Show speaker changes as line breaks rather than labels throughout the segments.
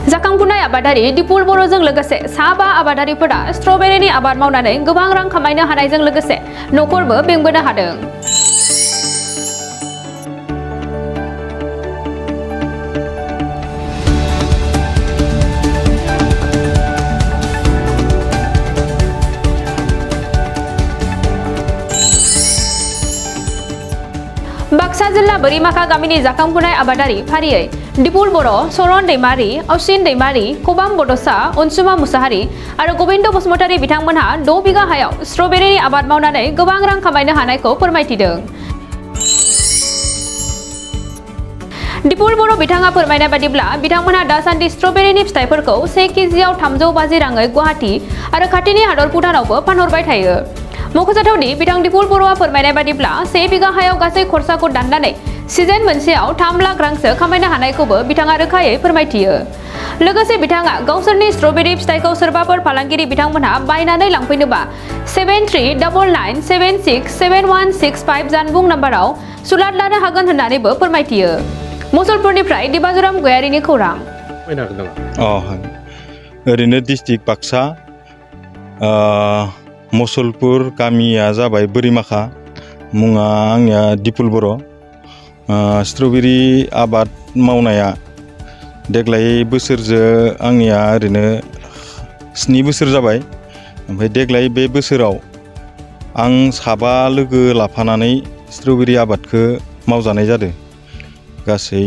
जाखांफुनाय आबादारि दिपुल बर'जों लोगोसे साबा आबादारिफोरा स्ट्रबेरिनि आबाद मावनानै गोबां रां खामायनो हानायजों लोगोसे नखरबो बेंबोनो हादों। बाक्सा जिल्ला बोरिमाखा गामिनि जाखांफुनाय आबादारि फारियै दिपुल बर', सरन दैमारि, असिन दैमारि, खबाम बड'सा, अनसुमा मुसाहारि आरो गबिन्द बसुमतारी बिथांमोनहा 6 बिघा हायाव स्ट्रबेरिनि आबाद मावनानै गोबां रां खामायनो हानायखौ फोरमायथिदों। दिपुल बर' बिथाङा फोरमायनाय बादिब्ला बिथांमोनहा दासान्दि स्ट्रबेरिनि फिथाइफोरखौ 1 केजिआव 350 राङै गुवाहाटी आरो खाथिनि हादर भुटानावबो फानहरबाय थायो। मख'जाथावदि बिथां दिपुल बर'आ फोरमायनाय बादिब्ला 1 बिघा हायाव गासै खरसाखौ दाननानै सिजन मोनसेयाव 3 लाख रांसो खामायनो हानायखौबो बिथाङा रोखायै फोरमायथियो। लोगोसे बिथाङा गावसोरनि स्ट्रबेरि फिथाइखौ सोरबाफोर फालांगिरि बिथांमोनहा बायनानै लांफैनोबा 7399967165 जानबुं नाम्बाराव सुलाद लानो हागोन होननानैबो फोरमायथियो। मुसलपुरनिफ्राय दिबाजुराम गयारिनि खौरां।
ओरैनो डिस्ट्रिक्ट बाक्सा मुसलपुर गामिया जाबाय बोरिमाखा, मुङा आंनिया दिपुल बर'। स्ट्रबेरि आबाद मावनाया देग्लाय बोसोरजो आंनिया ओरैनो 7 बोसोर जाबाय। ओमफ्राय देग्लाय बे बोसोराव आं साबा लोगो लाफानानै स्ट्रबेरि आबादखौ मावजानाय जादों। गासै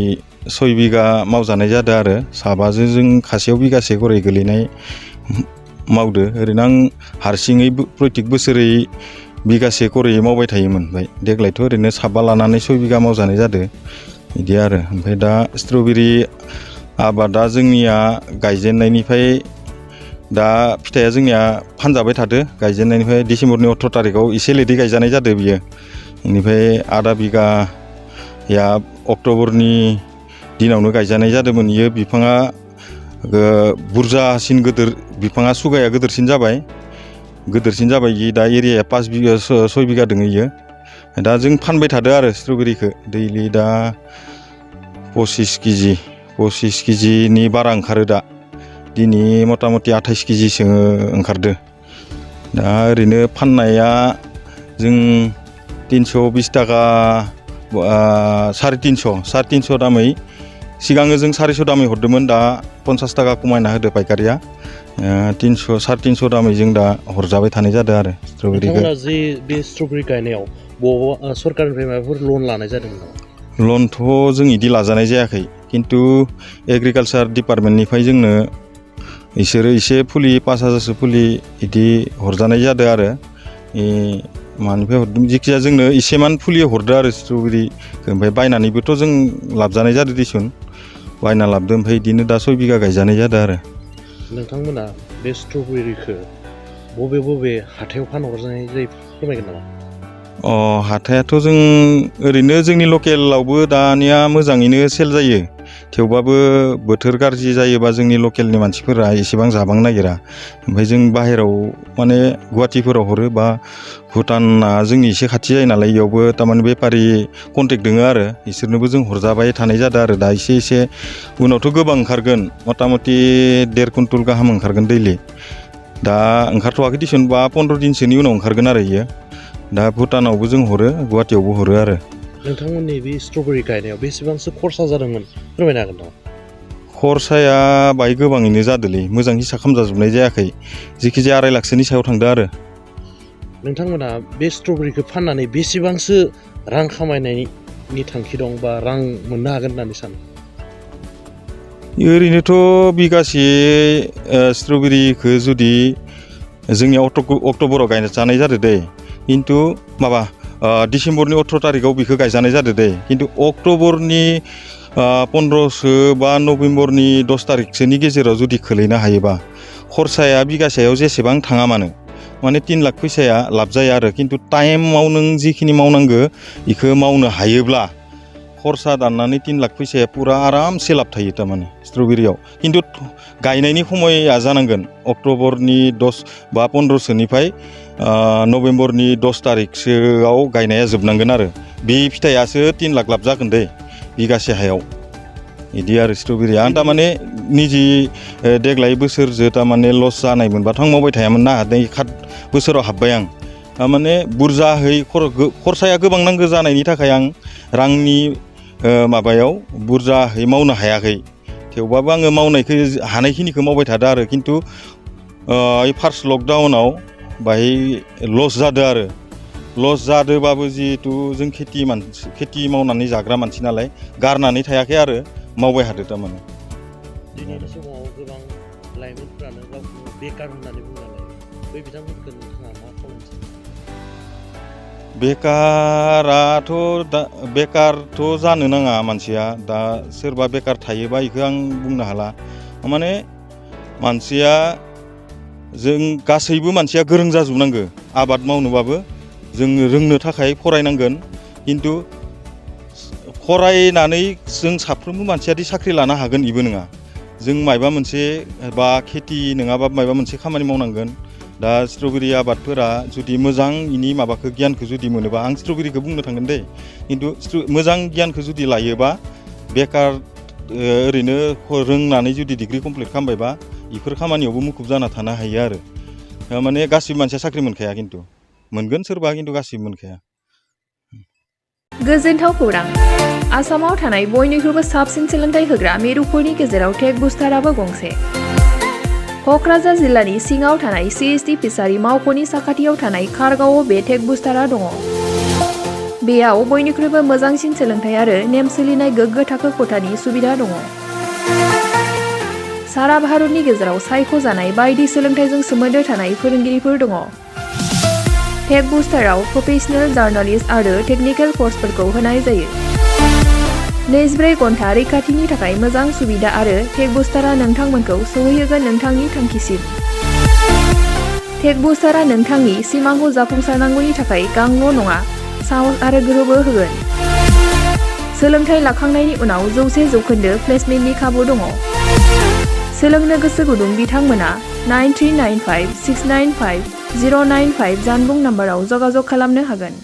6 बिघा मावजानाय जादों आरो साबाजों जों खासेयाव बिगासे गरै गोलैनाय मावदो। ओरैनो आं हारसिङै प्रत्येक बोसोरै बिगासे गरै मावबाय थायोमोन। ओमफ्राय देग्लायथ' ओरैनो साबा लानानै 6 बिघा मावजानाय जादों बिदि आरो। ओमफ्राय दा स्ट्रबेरि आबादा जोंनिया गायजेननायनिफ्राय दा फिथाइया जोंनिया फानजाबाय थादो। गायजेननायनिफ्राय डिसेम्बरनि 18 तारिखआव एसे लेटै गायजानाय जादों बियो। बेनिफ्राय आधा बिघाया अक्ट'बरनि दिनावनो गायजानाय जादोंमोन। इयो बिफाङा बुरजासिन गोदोर, बिफाङा सुगाया गोदोरसिन जाबाय। दा एरियाया 5 बिघा 6 बिघा दङ इयो। दा जों फानबाय थादो आरो स्ट्रबेरिखौ दैलि दा 25 केजिनि बारा ओंखारो। दा दिनै मथा मथि 28 केजिसो ओंखारदो। दा ओरैनो फाननाया जों 320 थाखा 350 दामै, सिगाङो जों 400 दामै हरदोंमोन, दा 50 थाखा खमायना होदो पाइकारिया। 300-350 दामै जों दा हरजाबाय थानाय जादों आरो स्ट्रबेरिखौ।
नोंथांमोना जे बे स्ट्रबेरि गायनायाव बबावबा सरकारनिफ्राय माबाफोर लन लानाय जादोंमोन नामा?
लनथ' जों इदि लाजानाय जायाखै, खिन्थु एग्रिकालसार डिपार्टमेन्टनिफ्राय जोंनो इसोरो एसे फुलि 5000सो फुलि इदि हरजानाय जादों आरो। मानिफ्राय हरदों जिखिजाया जोंनो इसेमान फुलि हरदो आरो स्ट्रबेरिखौ। ओमफ्राय बायनानैबोथ' जों लाबजानाय जादों दिसुन, बायना लाबदो। ओमफ्राय बिदिनो दा 6 बिघा गायजानाय जादों आरो।
नोंथांमोना बे स्ट्रबेरिखौ बबे हाथायाव फानहरजानाय जायो फोरमायगोन नामा?
हाथायाथ' जों ओरैनो जोंनि लकेलावबो दानिया मोजाङैनो सेल जायो। थेवबाबो बोथोर गाज्रि जायोबा जोंनि लकेलनि मानसिफोरा एसेबां जाबांनो नागिरा। ओमफ्राय जों बाहेराव माने गुवाहाटीफोराव हरो, बा भुटाना जोंनि एसे खाथि जायो नालाय, इयावबो थारमाने बेफारि कन्टेक्ट दङ आरो इसोरनोबो जों हरजाबाय थानाय जादों आरो। दा एसे उनावथ' गोबां ओंखारगोन, मथा मथि 1.5 कुइन्टल गाहाम ओंखारगोन दैलि। दा ओंखारथ'वाखै दिसुन, बा 15 दिनसोनि उनाव ओंखारगोन आरो इयो। दा भुटानावबो जों हरो, गुवाहाटीयावबो हरो आरो।
नोंथांमोननि बे स्ट्रबेरि गायनायाव बेसेबांसो खरसा जादोंमोन फोरमायनो हागोन नामा?
खरसाया बाहाय गोबाङैनो जादोंलै, मोजां हिसाब खालामजाजोबनाय जायाखै। जिखिजाया 2.5 लाखसोनि सायाव थांदो आरो।
नोंथांमोना बे स्ट्रबेरिखौ फाननानै बेसेबांसो रां खामायनायनि थांखि दं, बा रां मोननो हागोन होननानै सानो?
ओरैनोथ' बिगासे स्ट्रबेरिखौ जुदि जोंनिया अक्ट'बराव गायजानाय जादों दै, खिन्थु माबा डिसेम्बरनि 18 तारिखआव बेखौ गायजानाय जादों दै। खिन्थु अक्ट'बरनि 15सो बा नभेम्बरनि 10 तारिखसोनि गेजेराव जुदि खोलैनो हायोबा खरसाया बिगासेयाव जेसेबां थाङा मानो माने 3 लाख फैसाया लाब जाया आरो। खिन्थु टाइमाव नों जिखिनि मावनांगौ बेखौ मावनो हायोब्ला खरसा दाननानै 3 लाख फैसाया पुरा आरामसे लाब थायो थारमाने स्ट्रबेरियाव। खिन्थु गायनायनि समया जानांगोन अक्ट'बरनि 10 बा 15सोनिफ्राय नभेम्बरनि 10 तारिखसोआव गायनाया जोबनांगोन आरो। बे फिथाइयासो 3 लाख लाब जागोन दै बिगासे हायाव। बिदि आरो स्ट्रबेरिया। आं थारमाने निजि देग्लाय बोसोरजो थारमाने लस जानाय मोनबाथ' आं मावबाय थायामोन ना दै 7 बोसोराव हाबबाय आं थारमाने बुरजाहै खरसाया गोबां नांगौ जानायनि थाखाय आं रांनि माबायाव बुरजाहै मावनो हायाखै थेवबाबो आङो मावनायखौ हानायखिनिखौ मावबाय थादों आरो खिन्थु फार्स्ट लकडाउनाव बाहाय लस जादों आरो लस जादोंबाबो जिहेतु जों खेथि मावनानै जाग्रा मानसि नालाय गारनानै थायाखै आरो मावबाय थादों थारमाने
दिनैनि समाव गोबां लाइमोनफ्रानो गावखौ बेकार होननानै बुङो नालाय बै बिथांमोनखौ नोंथाङा मा खालामनो सानो बेकारथ' जानो नाङा मानसिया दा सोरबा बेकार थायोबा बेखौ आं बुंनो हाला माने मानसिया जों गासैबो मानसिया गोरों जाजोबनांगौ आबाद मावनोबाबो जों रोंनो थाखाय फरायनांगोन खिन्थु फरायनानै जों साफ्रोमबो मानसियादि साख्रि लानो हागोन इबो नङा जों मायबा मोनसे बा खेथि नङाबा मायबा मोनसे खामानि मावनांगोन दा स्ट्रबेरी आबादफोरा जुदि मोजां इनि माबाखौ गियानखौ जुदि मोनोबा आं स्ट्रबेरीखौ बुंनो थांगोन दे खिन्थु मोजां गियानखौ जुदि लायोबा बेकार ओरैनो रोंनानै जुदि डिग्री कमप्लिट खालामबायबा इफोर खामानियावबो मुखुब जाना थानो हायो आरो माने गासिबो मानसिया साख्रि मोनखाया खिन्थु मोनगोन सोरबा खिन्थु गासिबो मोनखाया
गोजोनथाव खौरां आसामाव थानाय बयनिख्रुइबो साबसिन सोलोंथाइ होग्रा मिरुफोरनि गेजेराव टेक बुस्टाराबो गंसे क'क्राझार जिल्लानि सिङाव थानाय CST फिसारि मावख'नि साखाथियाव थानाय खारगावआव बे टेक बुस्टारा दङ बेयाव बयनिख्रुइबो मोजांसिन सोलोंथाइ आरो नेम सोलिनाय गोग्गो थाखो खथानि सुबिदा दङ सारा भारतनि गेजेराव सायख'जानाय बायदि सोलोंथाइजों सोमोन्दो थानाय फोरोंगिरिफोर दङ टेक बुस्टाराव प्रफेशनेल जार्नालिस्ट आरो टेकनिकेल कर्सफोरखौ होनाय जायो 24 घन्टा रैखाथिनि थाखाय मोजां सुबिदा आरो टेक बुस्टारा नोंथांमोनखौ सौहैहोगोन नोंथांनि थांखिसिम टेक बुस्टारा नोंथांनि सिमांखौ जाफुंसारनांगौनि थाखाय गांल' नङा साहस आरो गोहोबो होगोन सोलोंथाइ लाखांनायनि उनाव 100% प्लेसमेन्टनि खाबु दङ सोलोंनो गोसो गुदुं बिथांमोना 9395695095 जानबुं नाम्बाराव जगाजग खालामनो हागोन